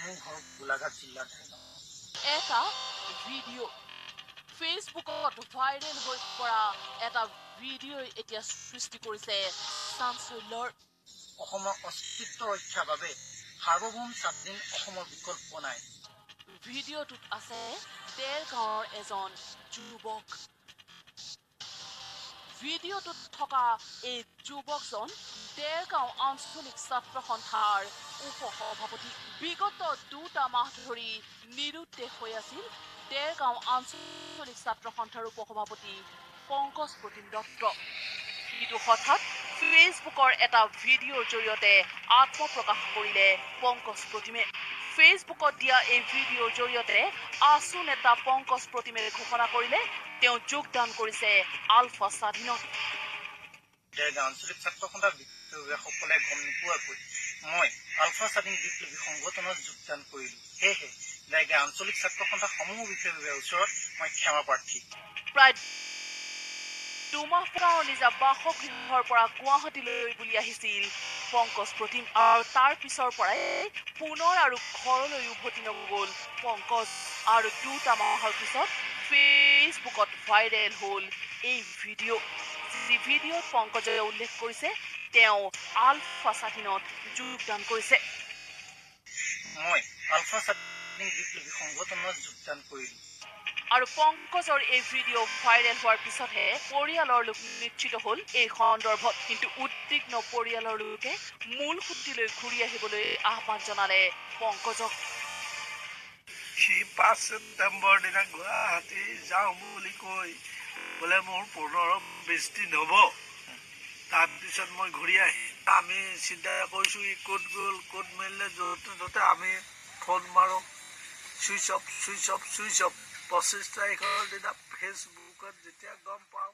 মোৰ ঘৰ গোলাঘাট জিলাৰ দেৰগাঁও। এটা ভিডিঅ' ফেচবুকত ভাইৰেল হৈ পৰা এটা ভিডিঅ'ই এতিয়া সৃষ্টি কৰিছে চাঞ্চল্যৰ। অসমৰ অস্তিত্ব ৰক্ষাৰ বাবে সাৰ্বভৌম স্বাধীন অসমৰ বিকল্প নাই। ভিডিঅ'টোত আছে দেৰগাঁৱৰ এজন যুৱক। ভিডিঅ'টোত থকা এই যুৱকজন দেৰগাঁও আঞ্চলিক ছাত্ৰ সন্থাৰ উপ সভাপতি। বিগত 2টা মাহ ধৰি নিৰুদ্দেশ হৈ আছিল দেৰগাঁও আঞ্চলিক ছাত্ৰ সন্থাৰ উপ সভাপতি পংকজ প্ৰতিম দত্ত। কিন্তু হঠাৎ ফেচবুকৰ এটা ভিডিঅ'ৰ জৰিয়তে আত্মপ্ৰকাশ কৰিলে পংকজ প্ৰতিমে। ফেচবুকত দিয়া এই ভিডিঅ'ৰ জৰিয়তে আছু নেতা পংকজ প্ৰতিমে ঘোষণা কৰিলে তেওঁ যোগদান কৰিছে আলফা স্বাধীনত। দেৰগাঁও আঞ্চলিক ছাত্ৰ সন্থাৰ বিষয়াসকলে গম নোপোৱাকৈ মই আলফা স্বাধীন বিপ্লৱী সংগঠনত যোগদান কৰিলো। সেয়েহে দেৰগাঁও আঞ্চলিক ছাত্ৰ সন্থাৰ সমূহ বিষয়ববীয়াৰ ওচৰত মই ক্ষমা প্ৰাৰ্থী। প্ৰায় 2 মাহ গাঁৱৰ নিজা বাসগৃহৰ পৰা গুৱাহাটীলৈ বুলি আহিছিল পংকজ প্ৰতিম আৰু তাৰ পিছৰ পৰাই পুনৰ আৰু ঘৰলৈ উভতি নগ'ল পংকজ। আৰু 2টা মাহৰ পিছত ফেচবুকত ভাইৰেল হ'ল এই ভিডিঅ', যি ভিডিঅ'ত পংকজে উল্লেখ কৰিছে তেওঁ আলফা স্বাধীনত যোগদান কৰিছে। মই আলফা স্বাধীন বিপ্লৱী সংগঠনত যোগদান কৰিলো। আৰু পংকজৰ এই ভিডিঅ' ভাইৰেল হোৱাৰ পিছতহে পৰিয়ালৰ লোক নিশ্চিত হ'ল এই সন্দৰ্ভত। কিন্তু উদ্বিগ্ন পৰিয়ালৰ লোকে মূল সুঁতিলৈ ঘূৰি আহিবলৈ আহ্বান জনালে পংকজক। সি 5 ছেপ্টেম্বৰ দিনা গুৱাহাটী যাওঁ বুলি কৈ বোলে মোৰ 15-20 দিন হ'ব, তাৰপিছত মই ঘূৰি আহিম। আমি চিন্তা কৰিছোঁ ই ক'ত গ'ল, ক'ত মেলিলে। য'তে ত'তে আমি ফোন মাৰোঁ, switch off, switch off, switch off. 25 তাৰিখৰ দিনা ফেচবুকত যেতিয়া গম পাওঁ